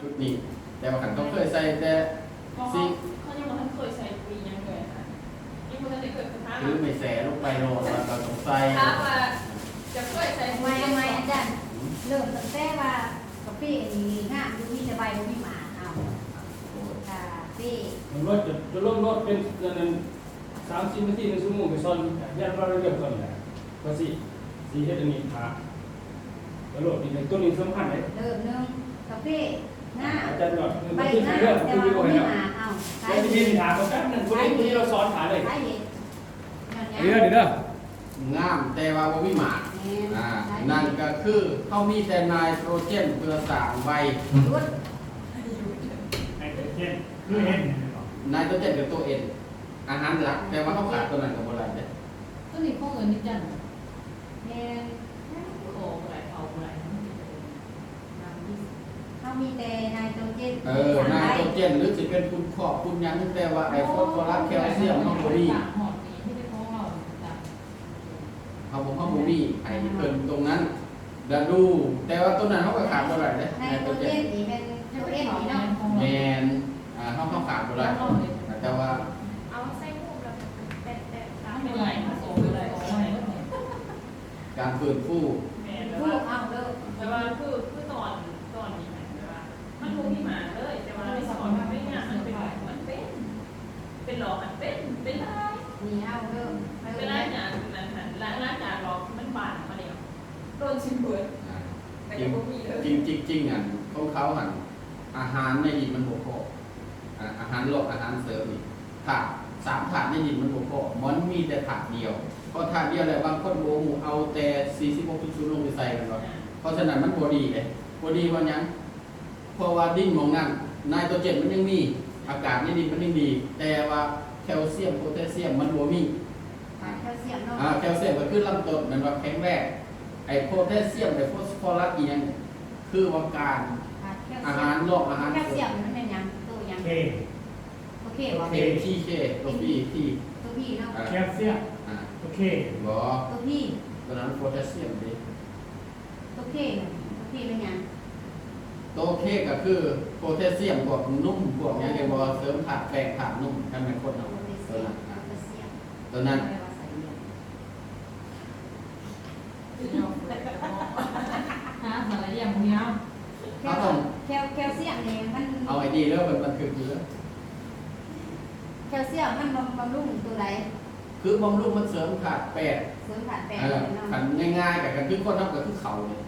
ຊຸດນີ້ ແຕ່ວ່າຄັນເຂົາເຄີຍໃສ່ແຕ່ ເຂົາ ສີ ເຂົາຍັງບໍ່ທັນເຄີຍໃສ່ປຸຍຫຍັງເລີຍນະ ຍັງບໍ່ທັນໄດ້ເຄີຍ ຄືໄມ້ແຊລົງໄປໂລດ ແລ້ວກໍຕ້ອງໃສ່ ຖ້າວ່າຈະເຄີຍໃສ່ປຸຍ ເອົາໃໝ່ ເອົາໃໝ່ ອາຈານ ເລີ່ມຕັ້ງແຕ່ວ່າກາເຟນີ້ງາມຢູ່ ມີແຕ່ໃບ ບໍ່ມີໝາກ ເອົາ ກາເຟ ລົດຈະລົງລົດເປັນອັນນັ້ນ ສາມສິບນາທີ ໜຶ່ງຊົ່ວໂມງ ໄປສອນຮຽນວ່າເລື່ອງຕົ້ນແຫຼະ ວ່າຊິ ຊິເຮັດອັນນີ້ຖ້າ ກະໂລດນີ້ ໂຕນີ້ສຳຄັນເດ້ ເລີ່ມໜຶ່ງ ກາເຟ ງາມ ອາຈານຍອດ ໃບງາມ ແຕ່ວ່າບໍ່ມີໝາກ ເອົາ ແລ້ວຊິມີຖາມເຂົາແປັບໜຶ່ງ ຜູ້ໃດຜູ້ນີ້ລາວສອນຖ້າເລີຍ ສາເຫດ ເດີ ເດີ ງາມແຕ່ວ່າບໍ່ມີໝາກ ແມ່ນ ອ່າ ນັ້ນກະຄືເຮົາມີແຕ່ໄນໂຕຣເຈນເພື່ອສ້າງໃບ ໄນໂຕຣເຈນ ຄືເອັນ ໄນໂຕຣເຈນກະໂຕເອັນ ອາຫານຫຼັກ ແຕ່ວ່າເຮົາຂາດໂຕນັ້ນກະບໍ່ໄດ້ເດ້ ໂຕນີ້ຂອງເອີນນິຈັນ ແມ່ນ ເອົາບໍ່ໄດ້ ເອົາບໍ່ໄດ້ ເຮົາມີແຕ່ໄນໂຕຣເຈນ ເອີ ໄນໂຕຣເຈນ ຫຼືຊິເປັນຝຸ່ນຄອກຝຸ່ນຫຍັງ ແຕ່ວ່າໄອ້ຟອສຟໍຣັສ ແຄລຊຽມ ເຮົາບໍ່ມີ ເຮົາບໍ່ ເຮົາບໍ່ມີ ໃຫ້ເພິ່ນຕົງນັ້ນ ລະດູ ແຕ່ວ່າໂຕນັ້ນເຮົາກະຂາດບໍ່ໄດ້ເດ້ ໄນໂຕຣເຈນນີ້ແມ່ນໂຕເອັນນີ້ເນາະ ແມ່ນ ອ່າ ເຮົາ ເຮົາຂາດບໍ່ໄດ້ ແຕ່ວ່າ ເອົາໃສ່ຮູບແລ້ວແປະໆ ການຟື້ນຟູ ຟື້ນຟູ ເອົາເດີ ແຕ່ວ່າຄື ຄືຕອນ ຕອນນີ້ແບບວ່າ ມັນບໍ່ມີໝາກເລີຍ ແຕ່ວ່າໃນສອນມັນເປັນຫຍັງ ມັນເປັນ ມັນເປັນ ເປັນຫຼອກ ມັນເປັນ ເປັນຫຼາຍ ນີ້ເອົາເດີ ເວລາອາຈານນັ້ນຫັ້ນ ລະ ລະອາຈານຫຼອກມັນບານອອກມາແລ້ວ ໂດນຊິເບີດ ອ່າ ກະຍັງບໍ່ມີເລີຍ ຈິງ ຈິງ ຈິງ ອັນຂອງເຂົາຫັ້ນ ອາຫານໃນດິນມັນບໍ່ພໍ ອາ ອາຫານລອງອາຫານເສີມນີ້ ທາດ ສາມທາດໃນດິນມັນບໍ່ພໍ ມັນມີແຕ່ທາດດຽວ ເພາະທາດດຽວແລ້ວບາງຄົນບໍ່ຮູ້ ເອົາແຕ່ສີ່ສິບຫົກຈຸດສູນລົງໄປໃສ່ແມ່ນບໍ່ ເພາະສະນັ້ນມັນບໍ່ດີເດ້ ບໍ່ດີເພາະຫຍັງ ເພາະວ່າດິນໝ່ອງນັ້ນ ໄນໂຕຣເຈນມັນຍັງມີ ອາກາດໃນດິນມັນຍັງດີ ແຕ່ວ່າແຄລຊຽມ ໂພແທສຊຽມມັນບໍ່ມີ ຂາດແຄລຊຽມເນາະ ອາ ແຄລຊຽມກະຄືລຳຕົ້ນແມ່ນບໍ່ ແຂງແຮງ ໄອ້ໂພແທສຊຽມ ໄອ້ຟອສຟໍຣັສອີ່ຫຍັງ ຄືວ່າການ ຂາດແຄລຊຽມ ອາຫານລອງອາຫານ ແຄລຊຽມມັນແມ່ນຫຍັງ ໂຕຫຍັງ ເຄ ໂຕເຄບໍ່ ເຄ ທີເຄ ໂຕພີ ທີ ໂຕພີເນາະ ອ່າ ແຄລຊຽມ ອ່າ ໂຕເຄ ບໍ່ ໂຕພີ ໂຕນັ້ນໂພແທສຊຽມເດ້ ໂຕເຄ ໂຕເຄແມ່ນຫຍັງ ໂຕເຄກະຄືໂພແທສຊຽມ ພວກນົມ ພວກຫຍັງ ເຫັນບໍ່ ເສີມທາດແປ້ງທາດນົມ ຄັນແມ່ນຄົນເຮົາ ໂພແທສຊຽມ ໂຕນັ້ນ ໂພແທສຊຽມ ໂຕນັ້ນ ຫາສາລະອຽງບໍ່ມີເຮົາ ແຄລ ແຄລ ແຄລຊຽມນີ້ມັນ ເອົາໃຫ້ດີເດີ ເພິ່ນບັນທຶກຢູ່ເດີ ແຄລຊຽມມັນບຳ ບຳລຸງໂຕໃດ ຄືບຳລຸງມັນເສີມທາດແປ້ງ ເສີມທາດແປ້ງ ເອີ ເນາະ ຄັນງ່າຍໆ ກະ ກະຄືຄົນເຮົາກະຄືເຂົ້ານີ້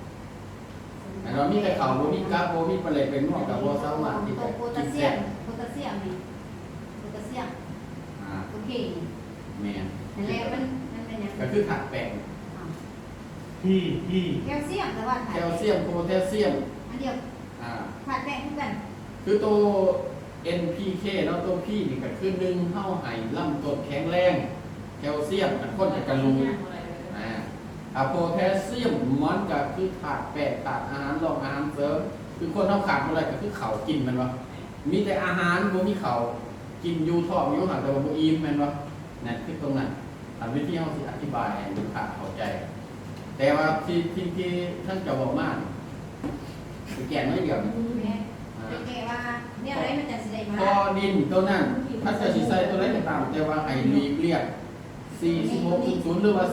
ແມ່ນວ່າມີແຕ່ເຂົ້າ ບໍ່ມີກັບ ບໍ່ມີປາແຫຼກແປ້ງນົວ ກະບໍ່ສາມາດທີ່ຈະກິນແຊບ ໂພແທສຊຽມ ໂພແທສຊຽມນີ້ ໂພແທສຊຽມ ອ່າ ໂອເຄ ແມ່ນ ນັ້ນແຫຼະ ມັນ ມັນເປັນຫຍັງ ກະຄືທາດແປ້ງ ອ່າ ພີ ພີ ແຄລຊຽມ ແຕ່ວ່າທາດ ແຄລຊຽມ ໂພແທສຊຽມ ອັນດຽວ ອ່າ ທາດແປ້ງຄືກັນ ຄືໂຕ ເອັນ ພີ ເຄ ເນາະ ໂຕພີນີ້ກະຄື ໜຶ່ງ ເຮົາໃຫ້ລຳຕົ້ນແຂງແຮງ ແຄລຊຽມ ຄັນຄົນກະກະລຸງ ອ່າ ຖ້າໂພແທສຊຽມມັນກະຄືທາດແປ້ງ ທາດອາຫານລອງອາຫານເສີມ ຄືຄົນເຮົາຂາດບໍ່ໄດ້ກະຄືເຂົ້າກິນແມ່ນບໍ່ ມີແຕ່ອາຫານ ບໍ່ມີເຂົ້າ ກິນຢູ່ ທ້ອງຢູ່ຫັ້ນ ແຕ່ວ່າບໍ່ອີ່ມແມ່ນບໍ່ ນັ້ນຄືຕົງນັ້ນ ອັນວິທີເຮົາຊິອະທິບາຍໃຫ້ລູກຄ້າເຂົ້າໃຈ ແຕ່ວ່າທີ່ ທີ່ ທີ່ທາງເຈົ້າເວົ້າມານີ້ ໄປແກ້ໜ້ອຍດຽວນີ້ ແມ່ນ ອ່າ ໄປແກ້ວ່າແນວໃດມັນຈັ່ງຊິໄດ້ມາ ເພາະດິນໂຕນັ້ນ ຖ້າເຈົ້າຊິໃສ່ໂຕໃດກະຕາມ ແຕ່ວ່າໃຫ້ຫຼີກລ້ຽງສີ່ສິບຫົກຈຸດສູນ ຫຼືວ່າ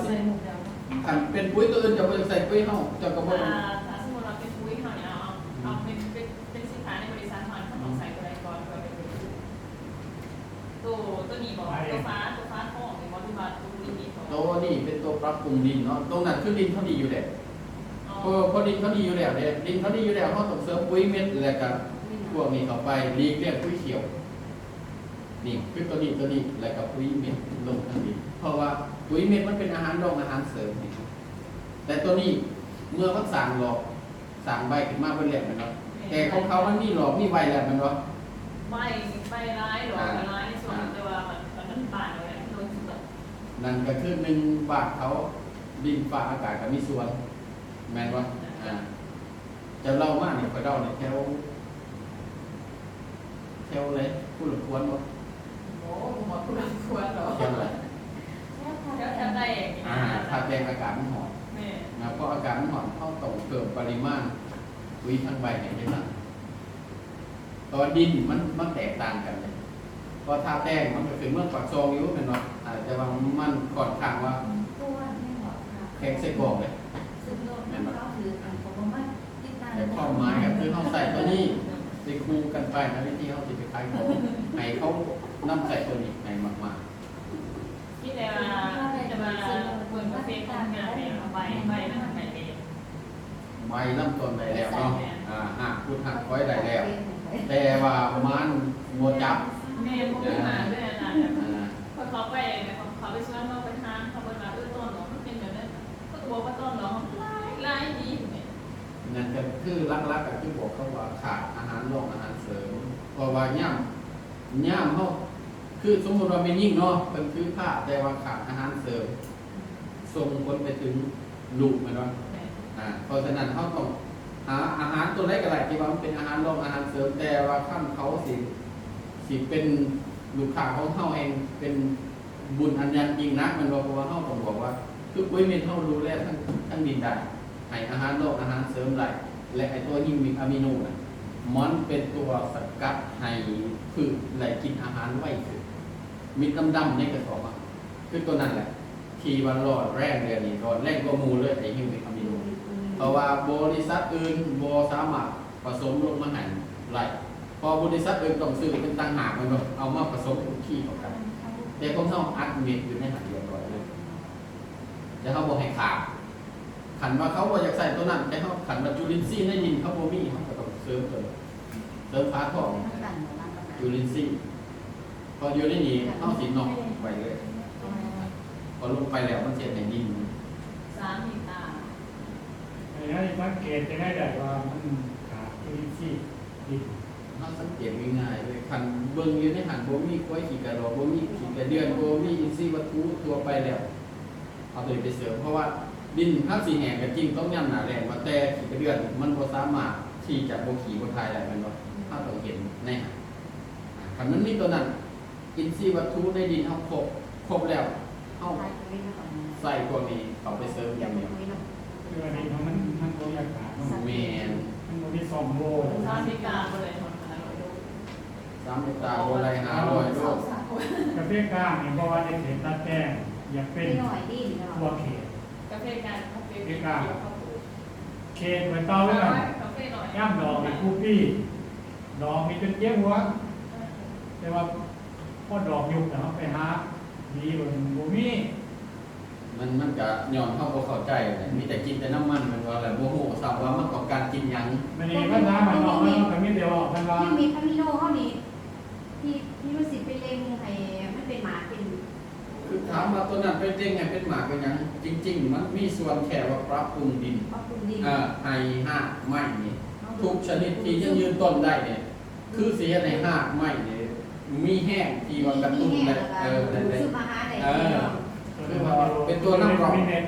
ຄັນເປັນປຸຍໂຕອື່ນ ເຈົ້າບໍ່ຢາກໃສ່ປຸຍເຮົາ ເຈົ້າກະບໍ່ ຖ້າ ຖ້າສົມມຸດວ່າເປັນປຸຍເຮົານີ້ ເອົາ ເອົາ ເອົາເປັນ ເປັນ ເປັນສິນຄ້າໃນບໍລິສັດເຮົາ ເຮົາຕ້ອງໃສ່ໂຕໃດກ່ອນ ເພື່ອເປັນປຸຍ ໂຕ ໂຕນີ້ບໍ່ ໂຕຝາ ໂຕຝາທ້ອງນີ້ບໍ່ ຫຼືວ່າໂຕນີ້ ໂຕນີ້ເປັນໂຕປັບປຸງດິນເນາະ ໂຕນັ້ນຄືດິນເຂົາດີຢູ່ແລ້ວ ອໍ ເພາະ ເພາະດິນເຂົາດີຢູ່ແລ້ວເດ້ ດິນເຂົາດີຢູ່ແລ້ວ ເຮົາຕ້ອງເສີມປຸຍເມັດ ແລ້ວກະພວກນີ້ເຂົ້າໄປ ຫຼີກລ້ຽງປຸຍຂຽວ ນີ້ຄືໂຕນີ້ ໂຕນີ້ ແລ້ວກະປຸຍເມັດລົງທາງດິນ ເພາະວ່າປຸຍເມັດມັນເປັນອາຫານລອງອາຫານເສີມໃຫ້ເຮົາ ແຕ່ໂຕນີ້ເມື່ອມັນສ້າງຫຼອກ ສ້າງໃບຂຶ້ນມາເບິດແລ້ວແມ່ນບໍ່ ແຕ່ຂອງເຂົາມັນມີຫຼອກມີໃບແລ້ວແມ່ນບໍ່ ໃບ ໃບຫຼາຍ ຫຼອກກະຫຼາຍ ໃນສວນ ອ່າ ແຕ່ວ່າມັນ ມັນບານເອົາແລ້ວ ມັນລົງສຸດ ນັ້ນກະຄື ໜຶ່ງ ບ້ານເຂົາ ດິນຟ້າອາກາດກະມີສ່ວນ ແມ່ນບໍ່ ອ່າ ເຈົ້າເລົ່າມານີ້ ຂ້ອຍເດົານີ້ແຖວ ແຖວໃດ ພູລຳຄວນບໍ່ ໂອ້ ບໍ່ຮອດພູລຳຄວນດອກ ແຖວໃດ ແຖວ ແຖວ ແຖວໃດ ອ່າ ຖ້າແຕ່ອາກາດມັນຮ້ອນ ແມ່ນ ນະ ເພາະອາກາດມັນຮ້ອນ ເຮົາຕ້ອງເພີ່ມປະລິມານປຸຍທາງໃບໃຫ້ໄດ້ຫຼາຍ ແຕ່ວ່າດິນມັນ ມັນແຕກຕ່າງກັນເດ້ ເພາະຖ້າແຕ່ງມັນກໍຂຶ້ນເມືອງປາກຊ່ອງຢູ່ແມ່ນບໍ່? ອາ ແຕ່ວ່າມັນຂ້ອນຂ້າງວ່າແຂງໃສ່ກອງເດ້ ແມ່ນບໍ່? ແຕ່ຄວາມໝາຍກໍຄືເຮົາໃຊ້ຕົວນີ້ ຊິຄູ່ກັນໄປນະ ວິທີເຮົາຊິໄປຂາຍຂອງ ໃຫ້ເຂົານຳໃຊ້ຕົວນີ້ໃຫ້ມາກໆ. ມີແຕ່ວ່າ ມີແຕ່ວ່າເບິ່ງກາເຟຂອງງານແລ້ວ ໃບ ໃບມັນໄດ້ແລ້ວ ໃບລຳຕົ້ນໄດ້ແລ້ວເນາະ ອາ ຮາກຂຸດຮາກຄອຍໄດ້ແລ້ວ ແຕ່ວ່າມານບໍ່ຈັບ ແມ່ນ ບໍ່ມີໝາກເລີຍນະ ອາ ເຂົາໄປ ເຂົາໄປສວນເຮົາໄປຖາມເຂົາ ເພິ່ນວ່າ ເອີ ຕອນອອກມັນເປັນແບບນັ້ນ ເຂົາກໍບອກວ່າຕອນອອກຫຼາຍ ຫຼາຍອີ່ຫຼີ ນັ້ນກໍຄືຫຼັກໆ ກໍຄືບອກເຂົາວ່າຂາດອາຫານ ລອງອາຫານເສີມ ເພາະວ່າຍາມ ຍາມເຮົາ ຄືສົມມຸດວ່າແມ່ຍິງເນາະ ເພິ່ນຖືພາ ແຕ່ວ່າຂາດອາຫານເສີມ ສົ່ງຜົນໄປເຖິງລູກແມ່ນບໍ່? ແມ່ນ ອາ ເພາະສະນັ້ນເຮົາຕ້ອງຫາອາຫານຕົວໃດກໍໄດ້ ທີ່ວ່າມັນເປັນອາຫານລອງອາຫານເສີມ ແຕ່ວ່າຄັນເຂົາຊິ ຊິເປັນລູກຄ້າຂອງເຮົາ ແຮ່ງເປັນບຸນອັນໃຫຍ່ຍິ່ງນັກແມ່ນບໍ່? ເພາະວ່າເຮົາຕ້ອງບອກວ່າ ຄືປຸ໋ຍເມັດເຮົາດູແລທັງ ທັງດິນໄດ້ ໃຫ້ອາຫານລອງອາຫານເສີມໄດ້ ແລະ ໄອ້ຕົວຍິງມິກອາມິໂນນັ້ນ ມັນເປັນຕົວສະກັດໃຫ້ພືດໄດ້ກິນອາຫານໄວຂຶ້ນ ເມັດດຳໆໃນກະສອບ ຄືຕົວນັ້ນແຫຼະ ທີ່ວ່າຮ້ອນແຮງດຽວນີ້ ຮ້ອນແຮງກວ່າໝູ່ເລີຍ ໄອ້ຫິວເມັກອາມິໂນ ເພາະວ່າບໍລິສັດອື່ນບໍ່ສາມາດປະສົມລົງມາໃຫ້ໄດ້ ເພາະບໍລິສັດອື່ນຕ້ອງຊື້ເປັນຕ່າງຫາກ ແມ່ນບໍ່? ເອົາມາປະສົມຄຸກຄີເຂົ້າກັນ ແຕ່ຂອງເຮົາອັດເມັດຢູ່ໃນຫັ້ນຮຽບຮ້ອຍເລີຍ ແຕ່ເຮົາບໍ່ໃຫ້ຂາດ ຄັນວ່າເຂົາບໍ່ຢາກໃຊ້ຕົວນັ້ນ ແຕ່ເຮົາ ຄັນວ່າຈຸລິນຊີໃນດິນເຂົາບໍ່ມີ ເຮົາກໍຕ້ອງເສີມຕົວ ເສີມຝາທອງ ຈຸລິນຊີ ເພາະຢູ່ໃນນີ້ເຮົາຊິນອກໄປເລີຍ ພໍລົງໄປແລ້ວມັນຊິເຮັດໃຫ້ດິນ ສາມເຮັກຕາ ໃຫ້ເຮົາສັງເກດຈັ່ງໃດໄດ້ວ່າມັນຂາດຈຸລິນຊີດິນ? ເຮົາສັງເກດງ່າຍໆເລີຍ ຄັນເບິ່ງຢູ່ໃນຫັ້ນ ບໍ່ມີຄວາຍຂີ້ກະດອກ ບໍ່ມີຂີ້ກະເດືອນ ບໍ່ມີອິນຊີວັດຖຸທົ່ວໄປແລ້ວ ເອົາຕົວນີ້ໄປເສີມ ເພາະວ່າດິນເຮົາຊິແຫ້ງກໍຈິງ ຕ້ອງຍາມໜ້າແລ້ງ ວ່າແຕ່ຂີ້ກະເດືອນມັນບໍ່ສາມາດທີ່ຈະບໍ່ຂີ້ບໍ່ຖ່າຍໄດ້ແມ່ນບໍ່? ເຮົາຕ້ອງເຫັນໃນຫັ້ນ ອາ ຄັນມັນມີຕົວນັ້ນ ອິນຊີວັດຖຸໃນດິນເຮົາຄົບ ຄົບແລ້ວ ເຮົາໃສ່ພວກນີ້ເຂົ້າໄປເສີມຢ່າງດຽວ ຄືວ່າດິນເຮົາມັນ ມັນບໍ່ມີອາກາດເນາະ ແມ່ນ ມັນບໍ່ມີຊ່ອງໂຫວ່ ສາມເຮັກຕາບໍ່ໄດ້ຮອດຫ້າຮ້ອຍໂລ ສາມເຮັກຕາບໍ່ໄດ້ຫ້າຮ້ອຍໂລ ກາເຟກ້າງນີ້ ບໍ່ວ່າຈະເຂດຕັດແປງ ຢາກເປັນທົ່ວເຂດ ກາເຟກ້າງ ເຂດກ້າງ ເຂດໄວ້ເຕົາເລີຍ ຍາມດອກນີ້ກູປີ້ ດອກນີ້ຈົນເຈັບຫົວ ແຕ່ວ່າພໍດອກຍຸບແລ້ວ ເຮົາໄປຫາດີບໍ່ ບໍ່ມີ ມັນ ມັນກະຍ້ອນເຮົາບໍ່ເຂົ້າໃຈແຫຼະ ມີແຕ່ກິນແຕ່ນ້ຳມັນແມ່ນບໍ່ ແລ້ວບໍ່ຮູ້ຊ້ຳວ່າມັນຕ້ອງການກິນຫຍັງ ບາດນີ້ພາສາບ້ານນອກເຮົາກໍມີແຕ່ເວົ້າກັນວ່າ ມີອາມິໂນເຮົານີ້ ທີ່ ທີ່ມັນຊິໄປເລັ່ງໃຫ້ມັນເປັນໝາກເປັນ ຄືຖາມວ່າຕົວນັ້ນໄປເລັ່ງໃຫ້ເປັນໝາກເປັນຫຍັງ ຈິງໆ ມັນມີສ່ວນແຄ່ວ່າປັບປຸງດິນ ປັບປຸງດິນ ເອີ ໃຫ້ຮາກໄມ້ນີ້ ເອົາ ທຸກຊະນິດທີ່ຍັງຢືນຕົ້ນໄດ້ນີ້ ຄືຊິເຮັດໃຫ້ຮາກໄມ້ນີ້ມີແຮງທີ່ວ່າກະຕຸ້ນໄດ້ ມີແຮງ ເອີ ນັ້ນແຫຼະ ເອີ ຄືວ່າເປັນຕົວນຳຮ່ອງ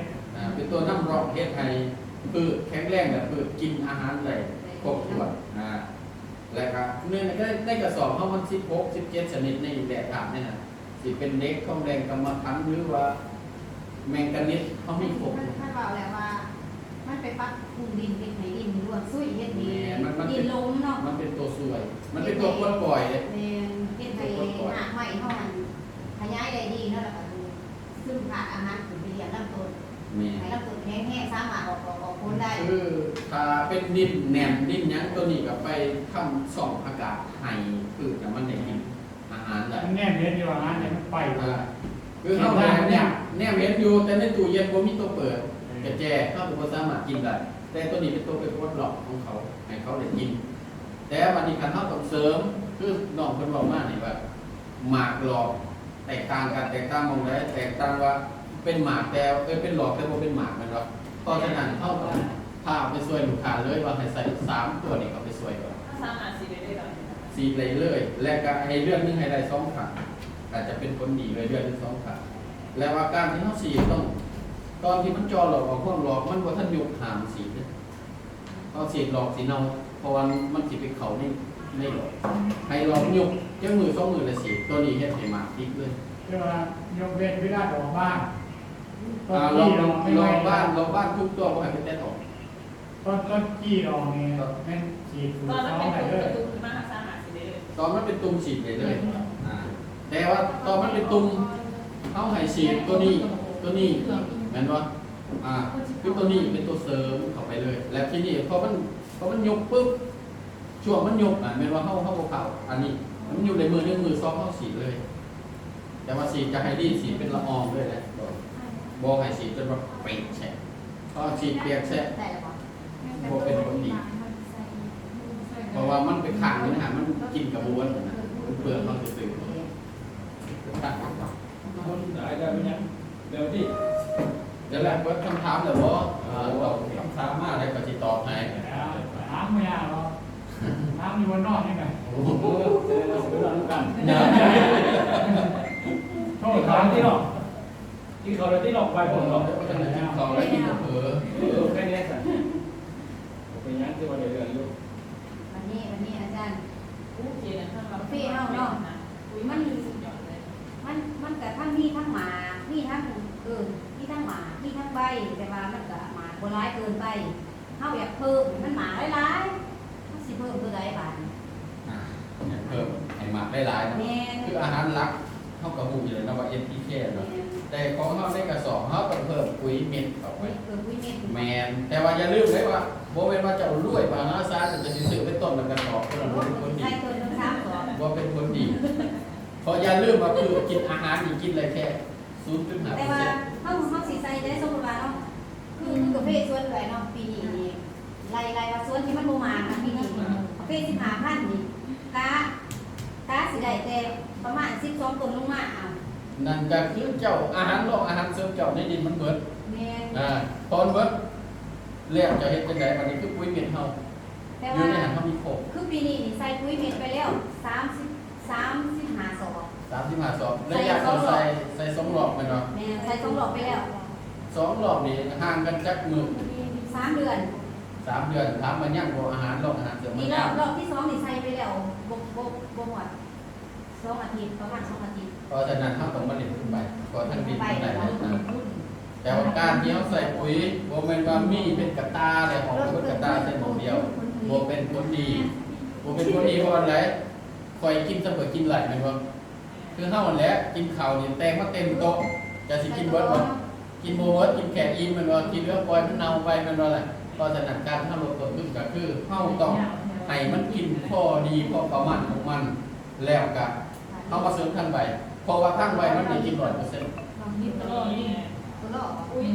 ອ່າ ເປັນຕົວນຳຮ່ອງເຮັດໃຫ້ພືດແຂງແຮງ ແລະ ພືດກິນອາຫານໄດ້ຄົບຖ້ວນ ອ່າ ແລະກະໃນ ໃນ ໃນກະສອບເຮົາມັນສິບຫົກ ສິບເຈັດຊະນິດໃນແຮ່ທາດນັ້ນນະ ຊິເປັນເຫຼັກ ທອງແດງ ກຳມະຖັນ ຫຼືວ່າແມງການີດ ເຮົາມີຄົບ ມັນ ມັນເວົ້າແລ້ວວ່າ ມັນໄປປັບປຸງດິນ ເຮັດໃຫ້ດິນຮ່ວງຊຸຍ ເຮັດໃຫ້ ແມ່ນ ມັນ ມັນເປັນ ດິນລົມເນາະ ມັນເປັນຕົວຊ່ວຍ ມັນເປັນຕົວປົດປ່ອຍເດ້ ແມ່ນ ເຮັດໃຫ້ຮາກໄມ້ເຮົາຫັ້ນຂະຫຍາຍໄດ້ດີເນາະ ແລ້ວກໍດຶງທາດອາຫານຂຶ້ນໄປລ້ຽງລຳຕົ້ນ ແມ່ນ ໃຫ້ລຳຕົ້ນແຂງແຮງ ສາມາດອອກດອກອອກຜົນໄດ້ ຄືຖ້າເປັນດິນແໜ້ນ ດິນຫຍັງ ຕົວນີ້ກໍໄປທຳຊ່ອງອາກາດໃຫ້ພືດນະ ມັນໄດ້ກິນ ອາຫານໄດ້ ມັນແນມເຫັນຢູ່ ອາຫານນີ້ມັນໄປ ອ່າ ຄືເຮົາແນມ ແນມເຫັນຢູ່ ແຕ່ໃນຕູ້ເຢັນບໍ່ມີຕົວເປີດ ເອີ ກະແຈ ເຮົາກໍບໍ່ສາມາດກິນໄດ້ ແຕ່ຕົວນີ້ເປັນຕົວໄປປົດລັອກຂອງເຂົາ ໃຫ້ເຂົາໄດ້ກິນ ແຕ່ບາດນີ້ຄັນເຮົາຕ້ອງເສີມ ຄືນ້ອງເພິ່ນເວົ້າມານີ້ວ່າ ໝາກຫຼອກແຕກຕ່າງກັນ ແຕກຕ່າງໝ່ອງໃດ? ແຕກຕ່າງວ່າ ເປັນໝາກແຕ່ ເອີ ເປັນຫຼອກແຕ່ບໍ່ເປັນໝາກແມ່ນບໍ່? ເພາະສະນັ້ນເຮົາຕ້ອງພາໄປຊ່ວຍລູກຄ້າເລີຍວ່າໃຫ້ໃສ່ສາມຕົວນີ້ເຂົ້າໄປຊ່ວຍກ່ອນ ເຮົາສາມາດສີດໄດ້ເລີຍເນາະ ສີດໄດ້ເລີຍ ແລະກະໃຫ້ເດືອນໜຶ່ງໃຫ້ໄດ້ສອງຄັ້ງ ອາດຈະເປັນຜົນດີເລີຍ ເດືອນໜຶ່ງສອງຄັ້ງ ແລະວ່າການທີ່ເຮົາສີດຕ້ອງ ຕອນທີ່ມັນຈໍ່ຫຼອກອອກຮວງຫຼອກ ມັນບໍ່ທັນຍຸບຫ້າມສີດເດ້ ເພາະສີດຫຼອກຊິເນົ່າ ເພາະວ່າມັນຊິໄປເຂົ້າໃນ ໃນຫຼອກ ໃຫ້ຫຼອກຍຸບຈັກມື້ສອງມື້ລະສີດ ຕົວນີ້ເຮັດໃຫ້ໝາກຕິດເລີຍ ແຕ່ວ່າຍົກເວັ້ນເວລາດອກບານ ອ່າ ດອກ ດອກບານ ດອກບານທຸກຕົວບໍ່ໃຫ້ໄປແຕະອອກ ຕອນ ຕອນຈີ່ດອກນີ້ແມ່ນສີດສູດສອງໄດ້ເລີຍ ຕອນມັນເປັນຕຸ່ມຂຶ້ນມາ ເຮົາສາມາດສີດໄດ້ ອນມັນເປັນຕຸ່ມສີດໄດ້ເລີຍ ອ່າ ແຕ່ວ່າຕອນມັນເປັນຕຸ່ມ ເຮົາໃຫ້ສີດຕົວນີ້ ຕົວນີ້ ແມ່ນບໍ່? ອ່າ ຄືຕົວນີ້ເປັນຕົວເສີມເຂົ້າໄປເລີຍ ແລ້ວທີນີ້ພໍມັນ ພໍມັນຍຸບປຶບ ຊ່ວງມັນຍຸບນະ ແມ່ນວ່າເຮົາ ເຮົາບໍ່ເຂົ້າອັນນີ້ ມັນຍຸບໄດ້ມື້ໜຶ່ງ ມື້ສອງ ເຮົາສີດເລີຍ ແຕ່ວ່າສີດຈະໃຫ້ດີ ສີດເປັນລະອອງເລີຍແຫຼະ ບໍ່ ບໍ່ໃຫ້ສີດຈົນວ່າເປະແຊະ ເພາະສີດເປະແຊະ ບໍ່ເປັນຜົນດີ ເພາະວ່າມັນໄປຄ້າງຢູ່ໃນຫັ້ນ ມັນກິນກະບໍ່ໝົດນະ ມັນເປືອງເຮົາຊື່ໆ. ໝົດຫຼາຍແລ້ວເປັນຫຍັງ? ແລ້ວຕິ ແລ້ວເບິດຄຳຖາມແລ້ວບໍ່? ເອີ ຕອບຄຳຖາມມາແລ້ວກໍຊິຕອບໃຫ້ ຖາມບໍ່ຍາກດອກ ຖາມຢູ່ບ່ອນນອນນີ້ນະ ໂອ້ໂຫ ເອີ ເຮົາຊິໄປນອນນຳກັນ ໂທດຖາມຕິເນາະ ກິນເຂົ້າແລ້ວຕິເນາະ ບ່າຍໂມງເນາະ ເອີ ກິນເຂົ້າແລ້ວກິນເຜີ ເອີ ໂອເຄແນ່ຊັ້ນ ບໍ່ເປັນຫຍັງ ຖືວ່າໄດ້ເລື່ອງຢູ່ ວັນນີ້ ວັນນີ້ອາຈານ ກາເຟເຮົາເນາະ ມັນ ມັນ ມັນກະທັງມີທັງໝາກ ມີທັງ ເອີ ມີທັງໝາກ ມີທັງໃບ ແຕ່ວ່າມັນກະໝາກບໍ່ຫຼາຍເກີນໄປ ເຮົາຢາກເພີ່ມໃຫ້ມັນໝາກຫຼາຍໆ ເຮົາຊິເພີ່ມຕົວໃດບາດນີ້? ອ່າ ຢາກເພີ່ມໃຫ້ໝາກຫຼາຍໆເນາະ ແມ່ນ ຄືອາຫານຫຼັກ ເຮົາກໍຮູ້ຢູ່ແລ້ວເນາະວ່າ ເອັນ ພີ ເຄ ເນາະ ແມ່ນ ແຕ່ຂອງເຮົາໃນກະສອບ ເຮົາຕ້ອງເພີ່ມປຸຍເມັດເຂົ້າໄປ ເພີ່ມປຸຍເມັດ ແມ່ນ ແຕ່ວ່າຢ່າລືມເດ້ວ່າ ບໍ່ແມ່ນວ່າເຈົ້າລວຍມະຫາສານ ເຈົ້າຈະຊິຊື້ເປັນຕົ້ນລະກະສອບ ຕົວນັ້ນບໍ່ເປັນຜົນດີ ໃສ່ຕົ້ນໜຶ່ງສາມສອບ ບໍ່ເປັນຜົນດີ ເພາະຢ່າລືມວ່າ ຄືກິນອາຫານນີ້ກິນໄດ້ແຄ່ສູນຈຸດຫ້າເປີເຊັນ ແຕ່ວ່າເຮົາ ເຮົາຊິໃສ່ໄດ້ ສົມມຸດວ່າເນາະ ຄື ຄືກາເຟສວນເອື້ອຍເນາະ ປີນີ້ນີ້ ໄລ່ ໄລ່ວ່າສວນທີ່ມັນບໍ່ໝານນະ ປີນີ້ກາເຟສິບຫ້າພັນນີ້ ກະ ກະຊິໄດ້ແຕ່ປະມານສິບສອງຕົ້ນລົງມາ ເອົາ ນັ້ນກະຄືເຈົ້າ ອາຫານລອງອາຫານເສີມເຈົ້າໃນດິນມັນເບິດ ແມ່ນ ອ່າ ພໍມັນເບິດແລ້ວເຈົ້າເຮັດຈັ່ງໃດ? ບັດນີ້ຄືປຸຍເມັດເຮົາ ແຕ່ວ່າຢູ່ໃນຫັ້ນເຮົາມີຄົບ ຄືປີນີ້ນີ້ໃສ່ປຸຍເມັດໄປແລ້ວສາມສິບ ສາມສິບຫ້າສອບ ສາມສິບຫ້າສອບ ໄລຍະເຈົ້າໃສ່ ໃສ່ສອງລອບແມ່ນບໍ່? ແມ່ນ ໃສ່ສອງລອບໄປແລ້ວ ສອງລອບນີ້ຫ່າງກັນຈັກມື້? ສາມເດືອນ ສາມເດືອນ ຖາມວ່າຍັງບໍ່? ອາຫານ ລອງອາຫານເສີມ ນີ້ລອບ ລອບທີສອງນີ້ໃສ່ໄປແລ້ວ ບໍ່ ບໍ່ ບໍ່ຮອດສອງອາທິດ ປະມານສອງອາທິດ ເພາະສະນັ້ນເຮົາຕ້ອງມາຫຼິ້ນຂຶ້ນໄປ ເພາະທັງດິນທັງໃດ ແຕ່ວ່າການທີ່ເຮົາໃສ່ປຸຍ ບໍ່ແມ່ນວ່າມີເປັນກະຕ່າ ແລ້ວເອົາເບິດກະຕ່າໃສ່ໝ່ອງດຽວ ບໍ່ເປັນຜົນດີ ບໍ່ເປັນຜົນດີ ເພາະອັນໃດ? ຂ້ອຍກິນຊຳຂ້ອຍກິນຫຼາຍແມ່ນບໍ່? ຄືເຮົາຫັ້ນແຫຼະ ກິນເຂົ້ານີ້ແຕ່ງມາເຕັມໂຕະ ຈະຊິກິນເບິດບໍ່? ກິນບໍ່ເບິດ ກິນແຄ່ອີ່ມແມ່ນບໍ່? ທີ່ເຫຼືອປ່ອຍມັນເນົ່າໄປແມ່ນບໍ່ລະ? ເພາະສະນັ້ນ ການເຮົາລົດຕົ້ນທຶນກໍຄືເຮົາຕ້ອງໃຫ້ມັນກິນພໍດີພໍປະມານຂອງມັນ ແລ້ວກະເຮົາມາເສີມທາງໃບ ເພາະວ່າທາງໃບມັນໄດ້ກິນຮ້ອຍເປີເຊັນ ຕົວລອກ ອຸ້ຍ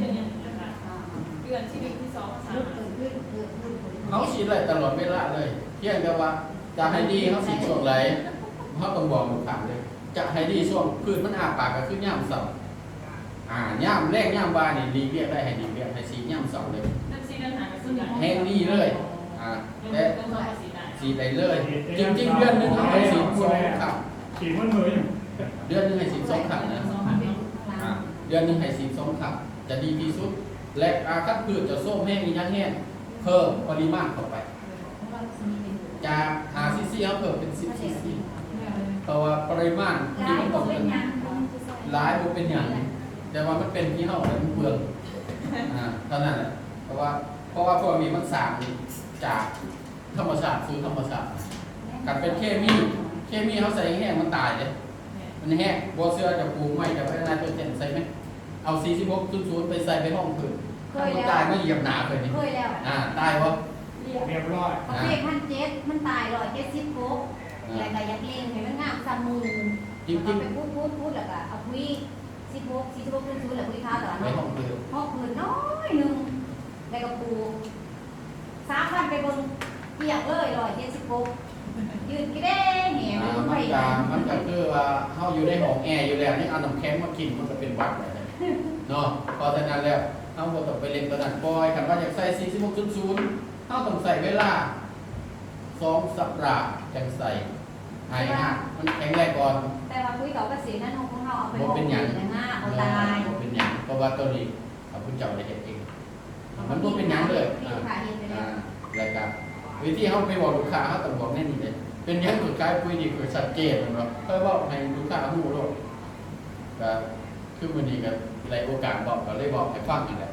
ເດືອນທີໜຶ່ງ ທີສອງ ທີສາມ ເຮົາສີດໄດ້ຕະຫຼອດເວລາເລີຍ ພຽງແຕ່ວ່າຈະໃຫ້ດີເຮົາສີດຊ່ວງໃດ ເຮົາຕ້ອງບອກລູກຄ້າເລີຍ ຈະໃຫ້ດີຊ່ວງພືດມັນອ້າປາກກໍຄືຍາມເຊົ້າ ອ່າ ຍາມແລງຍາມບ່າຍນີ້ຫຼີກລ້ຽງໄດ້ ໃຫ້ຫຼີກລ້ຽງ ໃຫ້ສີດຍາມເຊົ້າເລີຍ ແຮງດີເລີຍ ອ່າ ແຕ່ສີດໄດ້ເລີຍ ຈິງໆ ເດືອນໜຶ່ງເຮົາໃຫ້ສີດສອງຄັ້ງ ສີດໝົດມື້ ເດືອນໜຶ່ງໃຫ້ສີດສອງຄັ້ງນະ ອ່າ ເດືອນໜຶ່ງໃຫ້ສີດສອງຄັ້ງ ຈະດີທີ່ສຸດ ແລະ ອ່າ ຄັນພືດຈະໂຊມແຮງອີ່ຫຍັງແຮງ ເພີ່ມປະລິມານເຂົ້າໄປ ຈາກຫ້າຊີຊີ ເຮົາເພີ່ມເປັນສິບຊີຊີ ເພາະວ່າປະລິມານທີ່ມັນຕ້ອງການຫຼາຍບໍ່ເປັນຫຍັງ ແຕ່ວ່າມັນເປັນທີ່ເຮົາແຫຼະ ມັນເປືອງ ອ່າ ເທົ່ານັ້ນແຫຼະ ເພາະວ່າ ເພາະວ່າພວກນີ້ມັນສ້າງຈາກທຳມະຊາດສູ່ທຳມະຊາດ ຄັນເປັນເຄມີ ເຄມີເຮົາໃສ່ແຮງໆ ມັນຕາຍເດ້ ມັນແຮງ ບໍ່ເຊື່ອເຈົ້າປູກໄມ້ ເຈົ້າໄປນາໂຕເຈັນໃສ່ໄໝ? ເອົາສີ່ສິບຫົກສູນສູນໄປໃສ່ໃນຮອງພື້ນ ເຄີຍແລ້ວ ຕາຍມາຢຽບໜ້າເຄີຍນີ້ ເຄີຍແລ້ວ ອ່າ ຕາຍບໍ່? ລຽບ ລຽບຮ້ອຍ ປະເພດພັນເຈັດ ມັນຕາຍຮ້ອຍເຈັດສິບຫົກ ອ່າ ແລ້ວກໍຢາກເລັ່ງໃຫ້ມັນງາມສ່ຳໝູ່ ຈິງໆ ແລ້ວກໍໄປຂູດໆໆ ແລ້ວກໍເອົາປຸຍສິບຫົກ ສີ່ສິບຫົກສູນສູນ ແລ້ວປຸຍຂາວຕະຫຼອດ ໃນຮອງພື້ນ ຮອງພື້ນໜ້ອຍໜຶ່ງ ແລ້ວກໍປູກ ສາມວັນໄປເບິ່ງ ກຽງເລີຍ ຮ້ອຍເຈັດສິບຫົກ ຢືນກິເດ້ແຫງ ອ່າ ມັນກະ ມັນກະຄືວ່າເຮົາຢູ່ໃນຫ້ອງແອຢູ່ແລ້ວ ຍັງເອົານ້ຳແຂງມາກິນ ມັນກະເປັນຫວັດແລ້ວເນາະ ເພາະສະນັ້ນແລ້ວ ເຮົາບໍ່ຕ້ອງໄປເລັ່ງຕົວນັ້ນ ປ່ອຍ ຄັນວ່າຢາກໃສ່ສີ່ສິບຫົກສູນສູນ ເຮົາຕ້ອງໃຊ້ເວລາສອງສັບປະດາ ຈັ່ງໃສ່ ໃຫ້ຮາກມັນແຂງແຮງກ່ອນ ແຕ່ວ່າປຸຍເຂົ້າກະເສດນະ ຂອງເຮົາເອົາໄປ ບໍ່ເປັນຫຍັງ ບໍ່ຕາຍ ບໍ່ເປັນຫຍັງ ເພາະວ່າໂຕນີ້ ຂ້າພະເຈົ້າໄດ້ເຮັດເອງ ມັນບໍ່ເປັນຫຍັງເລີຍ ອ່າ ແລ້ວກະວິທີເຮົາໄປບອກລູກຄ້າ ເຮົາຕ້ອງບອກແນວນີ້ເດ້ ເປັນຫຍັງຂ້ອຍຂາຍປຸຍນີ້ ຂ້ອຍຊັດເຈນແມ່ນບໍ່ ຂ້ອຍເວົ້າໃຫ້ລູກຄ້າຮູ້ໂລດ ກະຄືມື້ນີ້ກະໄດ້ໂອກາດເວົ້າ ກະເລີຍເວົ້າໃຫ້ຟັງຫັ້ນແຫຼະ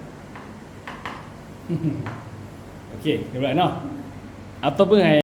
ໂອເຄ ຮຽບຮ້ອຍເນາະ ເອົາ ຕົບມືໃຫ້